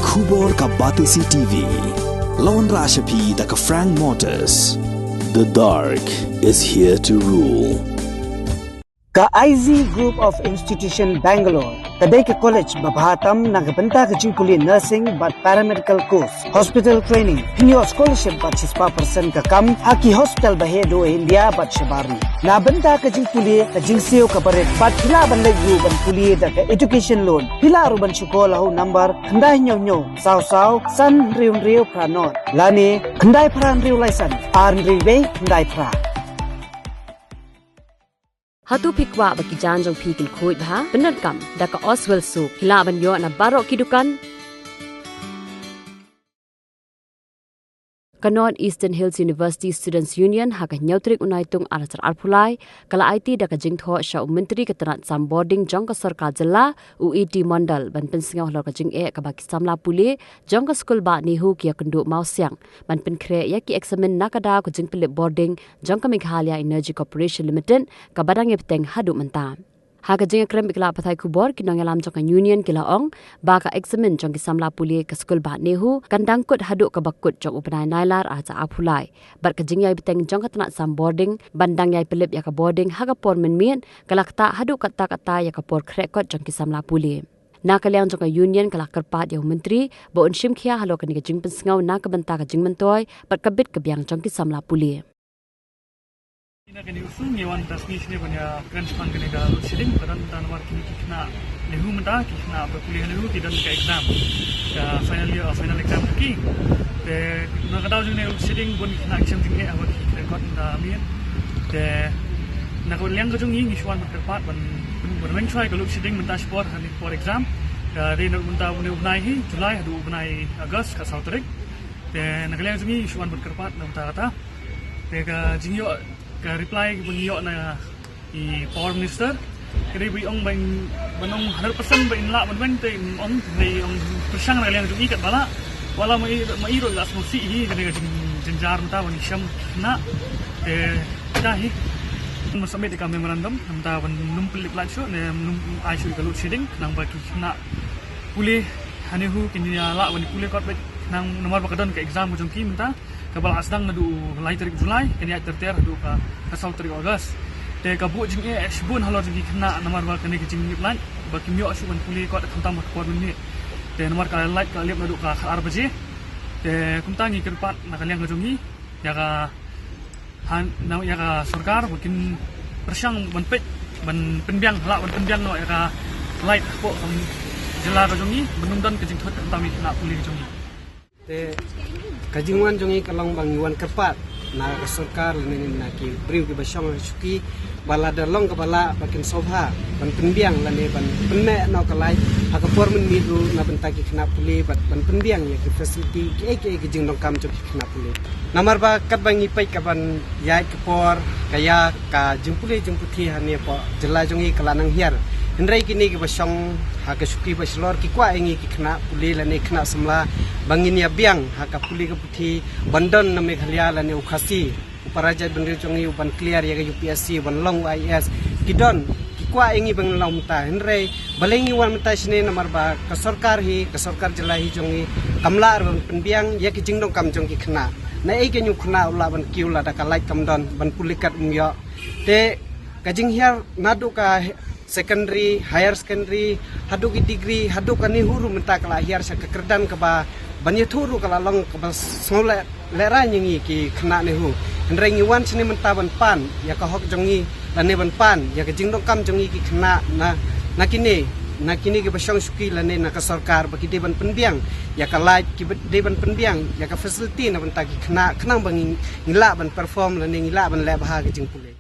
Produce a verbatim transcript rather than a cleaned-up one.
Khubor ka Batesi T V. Lawan Rashapi da ka Frank Motors. The dark is here to rule. Ka I Z Group of Institution Bangalore ka dei ka college ba bha tam na ka bynta ka jingpule nursing bad paramedical course, hospital training, hynñiew scholarship bad shispah percent ka kam ha ki hospital ba heh duh ha India bad shabar ri. Na bynta ka jingpule ka jingsiew ka barit bad phi lah ban leit ruh ban pule da ka education loan. Phi lah ruh ban shu call ha u number khyndai hynñiew hynñiew saw saw san hynriew hynriew phra nod lane khyndai phra hynriew lai san ar hynriew wei khyndai phra. Hato phi kwah ba ki jaiñ jong phi kin khuid bha? Pyndonkam da ka Oswell Soap. Phi lah ban ïoh na baroh ki dukan. Ka North Eastern Hills University Students Union ha ka hynñiew tarik u Naitung ar hajar arphew lai ka la aiti da ka jingthoh sha u Myntri ka tnat sam bording jong ka sorkar jylla, u A T Mondal, ban pynsngew halor ka jingeh kaba ki samla pule jong ka skul bah NEHU ki ïakynduh mawsiang ban pynkhreh ïa ki eksamin na ka daw ka jingpynlip bording jong ka Meghalaya Energy Corporation Limited kaba dang ïa bteng haduh mynta. Ha ka jingïakren bad ki lad pathai khubor, ki nongïalam jong ka Union ki la ong ba ka eksamin jong ki samla pule ka skul bah NEHU kan dang kut haduh kaba kut jong u bnai Nailar ar hajar arphew lai. Bad ka jingïai bteng jong ka tnat sam bording ban dang ïai pynlip ïa ka bording ha ka por mynmiet ka la ktah haduh katta katta ïa ka por khreh kot jong ki samla pule. Na ka liang jong ka Union ka la kyrpad ïa u Myntri ba un shim khia halor kane ka jingpynsngew na ka bynta ka jingmyntoi bad ka bit ka biang jong ki samla pule. Na kane ka sngi ngi wan tang sngi shane ban ïa kren shaphang kane ka load shedding, ka don tang namar kine ki khynnah NEHU mynta, ki khynnah ba pule ha NEHU ki don ka exam, ka final year, final exam ki. Te na ka daw jong kane ka load shedding bun ki khynnah ki shem jingeh haba ki kren kot mynta miet. Te na ka liang ka jong ngi ngi shu wan ban kyrpad ban, ban, ban weng shuwa ïa ka load shedding mynta shipor ha kane ka por exam. Ka dei na mynta une u bnai hi July haduh u bnai August ka saw tarik. Te na ka liang jong ngi ngi shu wan ban kyrpad na mynta kata. Te ka jingïoh, ka reply kaba ngi ïoh na i Power Minister ka dei ba i ong ban, ban ong hundred percent ba in lah ban weng, te i ong, te i ong pyrshang na ka liang jong i katba lah. Wat la ma i, ma i ruh i la sngewsih hi kane ka jing, jynjar mynta ba ngi shem khynnah. Te kita hi ban submit ïa ka memorandum mynta ban nym pynlip lait shuh ne nym ai shuh ïa ka load shedding khnang ba ki khynnah pule ha NEHU kin ïa lah ban pule kot beit khnang namar ba ka don ka exam ka jong ki mynta. Kaba la sdang naduh u lai tarik July, kan ïaid ter ter haduh ka, ka saw tarik August. Te ka buh jingeh shibun halor jong ki khynnah namar ba kane ka jingïap lait ba kim ïoh shuh ban pule kot khamtam ha ka por mynmiet. Te namar ka lait ka lip naduh ka khatar baje. Te kumta ngi kyrpad na ka liang ka jong ngi ïa ka, ha, na, ïa ka sorkar ba kin pyrshang ban peit, ban pynbiang, lah ban pynbiang noh ïa ka lait hapoh ka jylla ka jong ngi ban nym don ka jingthut khamtam ïa ki khynnah pule ka jong ngi. Te ka jingwan jong ngi ka long ba ngi wan kyrpad na ka sorkar lane na ki briew kiba shong ha shuki ba lada long kaba lah ba kin sngewbha ban pynbiang lane ban pynmih noh ka lait ha ka por mynmiet ruh na bynta ki khynnah pule bad ban pynbiang ïa ki facility kiei kiei ki jingdonkam jong ki khynnah pule. Namar ba katba ngi peit ka ban ïaid ka por ka ïa ka jingpule jingputhi hangne hapoh jylla jong ngi ka la nang hiar. Hynrei kine kiba shong ha ka shuki ba shlur ki kwah ïa ngi ki khynnah pule lane khynnah samla ba ngin ïa biang ha ka pule ka puthi ban don na Meghalaya lane u Khasi, u para jaitbynriew jong ngi u ban clear ïa ka U P S C, ban long u I A S. Ki don, ki kwah ïa ngi ba ngin long mynta. Hynrei balei ngi wan mynta shane? Namar ba ka sorkar hi, ka sorkar jylla hi jong ngi kam lah ruh ban pynbiang ïa ki jingdonkam jong ki khynnah. Naei ka ñiuh khynnah u lah ban kiew lada ka lait kam don, ban pule kat um ïoh. Te ka jinghiar naduh ka secondary, higher secondary, haduh ki degree, haduh ka NEHU ruh mynta ka la hiar sha ka kyrdan kaba ban ïathuh ruh ka la long kaba sngewleh, lehraiñ ïa ngi ki khynnah NEHU. Hynrei ngi wan shane mynta ban pan ïa ka hok jong ngi lane ban pan ïa ka jingdonkam jong ngi ki khynnah na, na kine, na kine kiba shong shuki lane na ka sorkar ba ki dei ban pynbiang ïa ka lait, ki dei ban pynbiang ïa ka facility na bynta ki khynnah khnang ba ngi, ngi lah ban perform lane ngi lah ban leh bha ka jingpule.